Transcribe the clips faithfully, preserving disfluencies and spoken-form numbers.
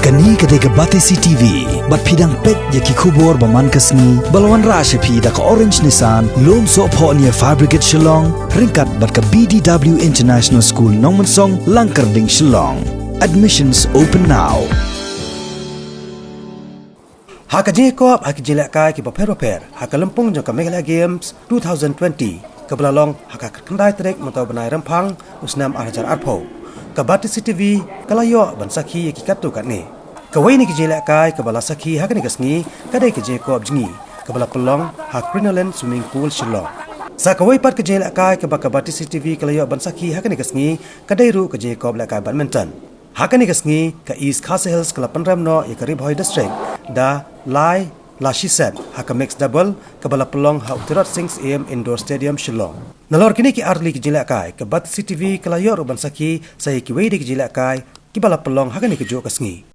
Kane ka dei ka Batesi T V, bad phi dang peit ïa ki khubor ba man ka sngi, ba la wanrah sha phi da ka Orange Nissan, Lumsohphoh near Fire Brigade Shillong, ryngkat bad ka B D W International School Nongmensong, Langkyrding, Shillong. Admissions open now. Ha ka jingïakop ha ki jingïalehkai kiba pher-pher ha ka lympung jong ka Meghalaya Games two thousand twenty, kaba la long ha ka khyndai tarik mynta u bnai Rymphang u snem ar hajar arphew, ka Batesi T V ka la ïoh ban sakhi ïa ki katto katne. Kawei na ki jingïalehkai kaba la sakhi ha kane ka sngi ka dei ka jingïakop jngi kaba la pynlong ha Crinoline Swimming Pool, Shillong. Sa kawei pat ka jingïalehkai kaba ka Batesi T V ka la ïoh ban sakhi ha kane ka sngi ka dei ruh ka jingïakop lehkai badminton. Ha kane ka sngi, ka East Khasi Hills ka la pynrem noh ïa ka Ri Bhoi District da lai la shi set ha ka mixed double kaba la pynlong ha u Tirot Sing Syiem Indoor Stadium, Shillong. Nalor kine ki artylli ki jingïalehkai, ka Batesi T V ka la ïoh ruh ban sakhi sa ïa kiwei de ki jingïalehkai kiba la pynlong ha kane kajuh ka sngi.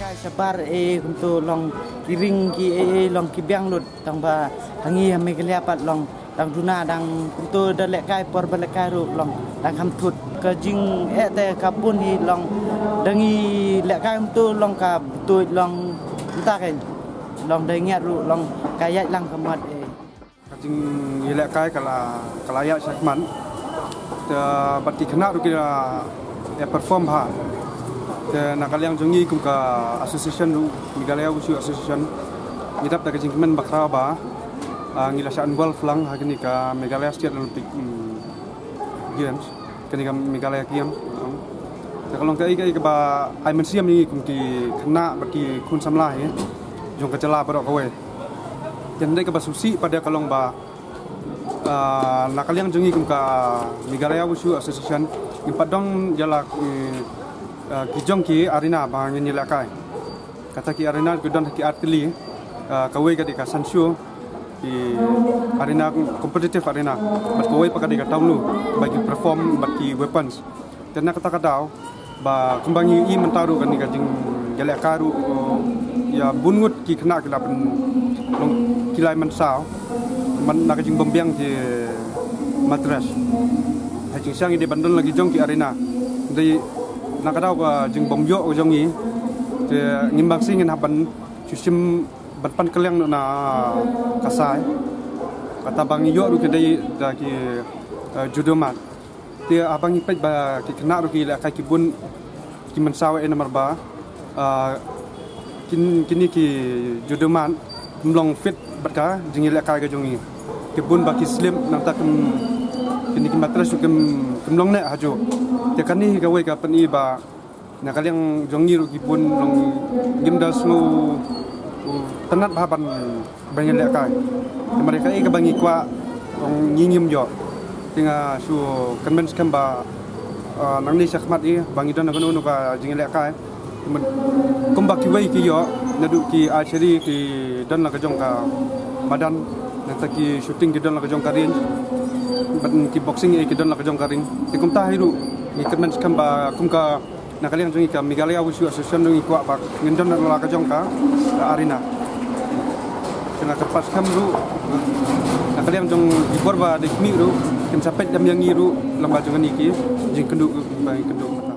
Ka shabar e kumto long ki ring ki e e long ki biang lut tang ba hangi ha Meghalaya pat long dang duna dang kumto da lehkai por ba lehkai ruh long dang kham thut ka jing e te ka pun hi long dang i lehkai kumto long ka tuid long nta ka long dang ngiat ruh long ka ïaid lang ka mat e. Ka jingïalehkai ka la, ka la ïaid shakhmat. Te bad ki khynnah ruh ki la, eh, perform bha. Te na ka liang jong ngi kum ka association ruh, Meghalaya Wushu Association, ngi dap da ka jingkmen bakhraw ba, ah, ngi la shah involve lang ha kane ka Meghalaya State Olympic, mm, Games. Kane ka Meghalaya Games. Te ka long kaei kaei kaba ai mynsiem ïa ngi kum ki khynnah bad ki khun samla hi jong ka jylla baroh kawei. Te hynrei kaba sngewsih pat ka long ba, ah, na ka liang jong ngi kum ka Meghalaya Wushu Association ngim pat don ïa la, mm, ah, ki jong ki arena ba ngin ïalehkai. Kata ki arena ki don ki ar tylli, ah, kawei ka dei ka Sanshu, ki arena, competitive arena. Bad kawei pat ka dei ka Taunu ba ki perform bad ki weapons. Te na kata ka daw ba kumba ngi i mynta ruh kane ka jingïalehkai ruh, oh, ïa bun ngut ki khynnah ki la pyn long ki la mynsaw man na ka jingbym biang ki mattress. Ha jingshisha ngi dei ban don la ki jong ki arena. Dei na ka daw ka jingbym ïoh ka jong ngi te ngim bang sing ngin hap ban shu shim ban pan kylleng na ka sai. Kata ba ngi ïoh ruh ki dei da ki, eh, judo mat. Te haba ngi peit ba ki khynnah ruh ki lehkai ki bun ki mynsaw e namar ba, ah, kin, kine ki judo mat kim long fit bad ka jingïalehkai ka jong ngi. Ki bun ba ki slip nangta kim, kine ki mattress ruh kim, kim long neh hajuh. Te kane hi kawei ka pyni ba na ka liang jong ngi ruh ki bun long ngim da sngew, uh, tynnat bha ban, ban ïalehkai. Te mar kaei kaba ngi kwah long ngi ngim ïoh. Te nga shu kynmaw skhem ba, uh, nangne shakhmat i ba ngi don ha kano kano ka jingïalehkai. Kumba kiwei ki ïoh naduh ki archery ki don la ka jong ka madan, nangta ki shooting ki don la ka jong ka range, bad ki boxing e ki don la ka jong ka ring. Te kumta hi ruh ngi kynmaw skhem ba kum ka na ka liang jong ngi ka Meghalaya Wushu Association ruh ngi kwah ba ngin don la ka jong ka, ka arena. Te nga kyrpad skhem ruh na ka liang jong ki bor ba dei khmih ruh kin sa peit dam ïa ngi ruh lyngba jong kine ki jingkynduh ba ngi kynduh.